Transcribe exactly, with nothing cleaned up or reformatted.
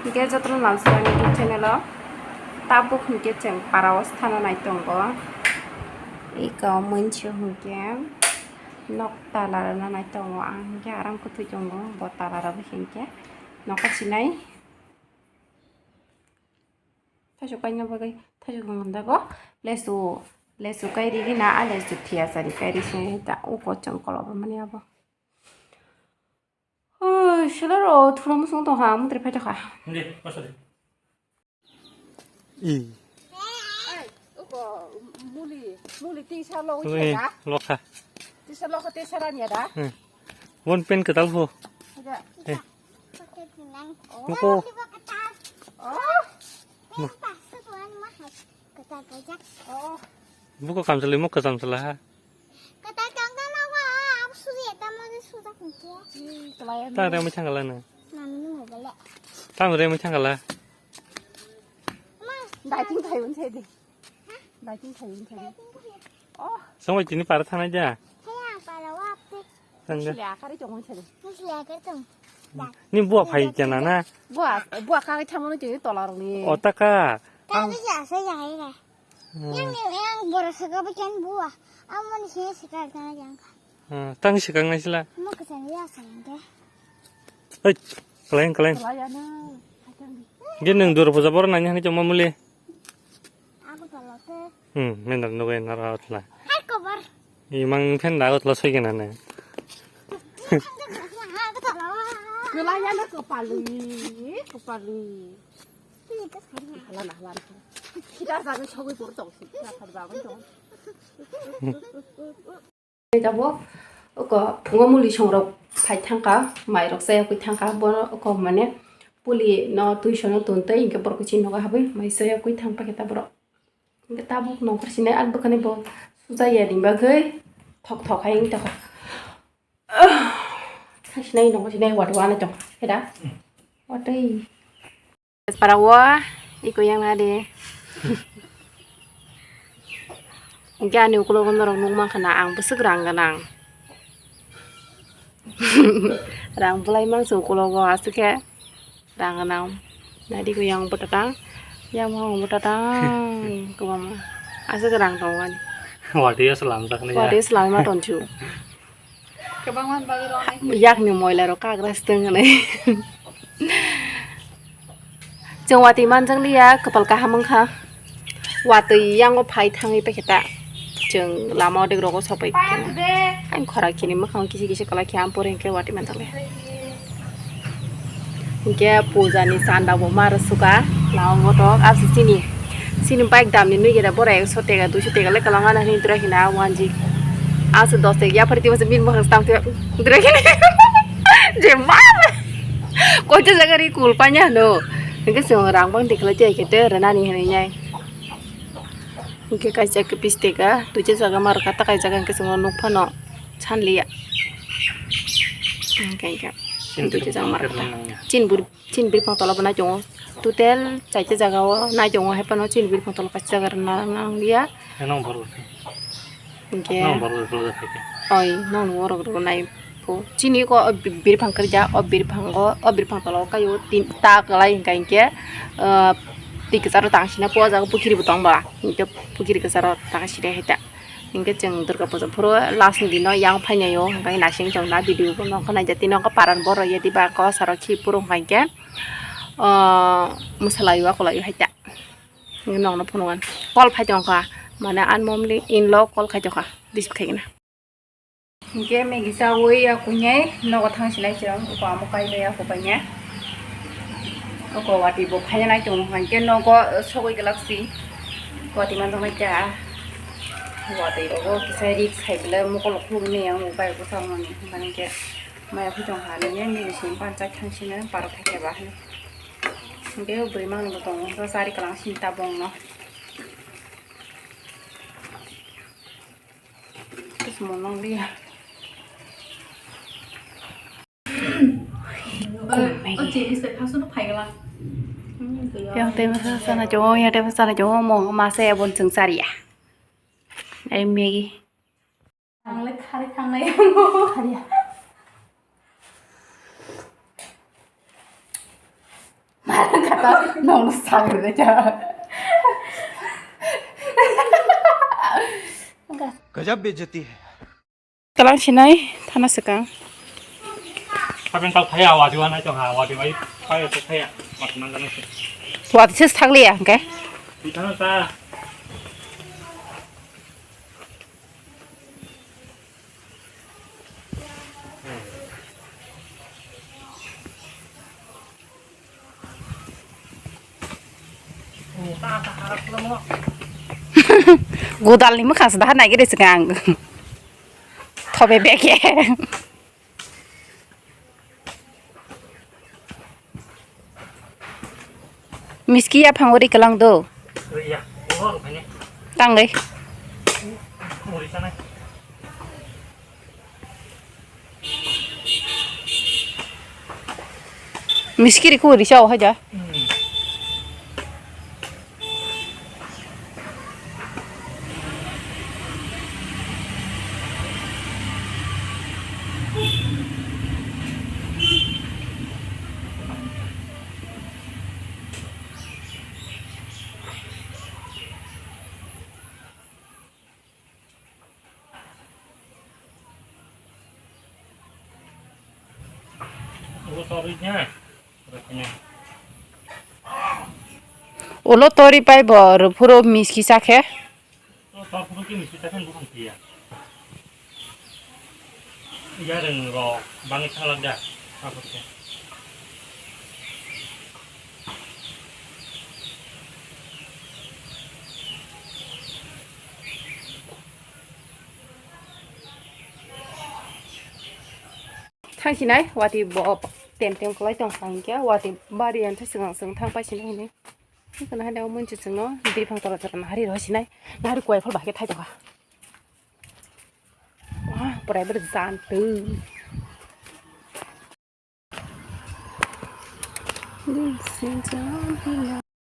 Hingke jotono nalsani YouTube channel o tabuk hingke chwng para o sthana nai tongo. Iko moncho hingke nok tala rwna nai tongo. Ang hingke aram kwthwi tongo, bo tala rwbo hingke nogo sinai. Thaichuk kaina bagwi thaichuk hwnjago lesu, lesu kairigi na a lesu thiyasari kairi se ta uko chwng kolok rwmani abo. Oi, sila ro thuna musung tong ha, mutri phai tokha. Hindi, pasal. I. Ai, uko muli, muli tisa lo Tui, uche da. Lokha. Tisa lo ko tisa ran ya da. Hmm. Won pen ketal ho. Ada. Eh. Muko. Oh. Oh. Buko kamsali mo kasam sala ha. Kata kang ta lo wa, am suri ta mo de suda kungke. Ih, kelaian. Tang rem thang kala na. Mami ni mo bele. Tang rem thang kala. Daiting thai un thai de. Daiting thai un thai de. Oh. Song tini para thana ja. Haya para wa te. Thang ja. Musli akari chong un thai de. Musli akari chong. Ni bua phai jana na. Bua, bua kha thamo no chini tola rok ni. O taka. Ta ni ja sa ja hai ga. Hmm. Yang ni yang bora saka ba kan bua. Amo ni sini saka kana jang. Hmm, tang sikang nai sila. Mo ka chani ya sa yang de. Hei, kaleng, kaleng. Wala ya na. Ge nung dur puja bor nani hani choma muli. Aku tolo te. Hmm, men dar nugai nara utla. Hai kobar. Imang phen da utla soi gena ne. Aku tolo. Kela ya na kopali, kopali. Hala na, hala na. Kita jaga sogwi bor tong si. Kita jaga tong. Tei tabuk oko phungo muli songrok phai thangkha, mairok chayakwi thangkha, bono oko mane puli no twi sono tun tei hinkhe borok chini nogo habwi mai chayakwi thang paikha ta borok. Hinkhe tabuk nongkhor sinai ag bwkhani bo sujakya ni bagwi thok thok hai wngtokha. Sinai nongkhor sinai watwi wanai tongkha, heda? Watwi. Para o, iko yang na de. Hingke ani ukulogo norok nukmankha na ang bwswk rang gwnang. Rang bwlai mangsa ukulogo aswk khe rang gwnang. Nadi ko yang bwtatang, yang mung bwtatang kwbangma aswk rang tongo ani. Watwi o swlamjaknai ya. Watwi swlamwi ma tonsu. Kwbangma bagwi rw nai. Yakni moila rok kagra swtwng hwnwi. Chwng watwi manjak liya, kwpal kaham wngkha. Watwi yango phai thangwi paikhe ta. Chwng lama odek rogo sokpai khe. Ang khora kini mwkhang kisi kisi kwlai khe, ang pore hinkhe watwi manjak liya. Hinkhe puja ni chanda bo ma rwsuka, lama botok, ase chini, chini bike dam ni nui gera bora ekso tega, duiso tega le kwlwng ani hinwi turakhina wanjik. Ase dos tega yaphar twi masa bini mwkhang se tang twi turakhina. Je ma koito jaga ri kul panya hano. Hinkhe chwng rang bang tikhlai tei khe te rwnani hinwi nai. Hinkhe kaisa khe pis tega, duicha jaga ma rwkha, ta kaisa jaga hinkhe chwng nuk phano sanliya. Hinkhe hinkhe. Chini duicha jaga ma rwkha. Chini bwrwi Chini bwrwi phang tola bo nai tongo. Total chaita jaga o nai tongo, hai phano chini bwrwi phang tola kaisa jaga rwna nang liya. Nang borok. Hinkhe. Nang borok rwjak khe. Oi, nang nung borok rw nai pho. Chini ko o bi-, bwrwi phang kwrwija, o bwrwi phang o, o bwrwi phang tola o kaio tin ta kwlai hinkha hinkhe, ah, twi kwcharo tang sina po o jaga pukhiri bo tong ba. Hinkhe pukhiri kwcharo tang sina hai ta. Hinkhe chwng Durga puja phuru last ni dino yang phainai o, hinkhe naising chwng na video bo nokha naijak tini nokha paran borok ya diba kosaro khi phuru hinkhe. O mwsalaio akolai hai ta. Nokno phunukgo. Call phai tongkha. Mane unmomli inlo call khai tongkha. Receive khaigwna. Hinkhe Maggie chawi ya kuinai nogo thang sinai chwng. Uko amo kai ya kubaina. Uko wati bo phai nai tongo. Hinkhe nogo sogwi glak si. Wati man tongnai cha. Wati rogo kisa rik sai bwle mokol khulugwi nai ang ubai uko samani. Hinkhe maya phi tongkha nini nini sim panchai thang sino parok thai khe ba. Hingke o bwrwi mangno bo tongo, hingke o chari kwlangma sini tabok no. Kusumo nang liya. Yang tei masa sana chong, yang tei masa sana chong, mong masa ya bon seng sari ya. Ai Maggie. Ang le khari thangnai. Khari ya. Mara Nono sakri le cha. गजब बेइज्जती है। Talang sinai thana swkang. Saben tau thaya wadi wanai tong ha, wadi wai thaya to thaya. Mat nang nang se. Wadi ses thakliya hwnkhe. Di thana ta. Godalni mwkhang se daha naigwi rw swkang. Thobe beke. Miski yaphang uri kwlang do. Iya, oh, rupanya. Tangwi. Muri sana. Miskiri ku risa o haja. Ulo torwi nya. Ulo tori pai bo rw phuru miski sakhe. Ulo tor phuru ki miski sakhe bukung tiya. Yareng rok bangwi thanglak da. Aphuru khe. Thang sinai, wati bo tem tem kwlai tong kha hinkhe, wati bari ang thai swkang swkang thang pai sinai hinwi. Hwnkhe nahari o monche chwngno biri phang tora tora nahari rw sinai, nahari kwai phal bahai khe thai tokha. Wah, bwrai bwrwi jan twi.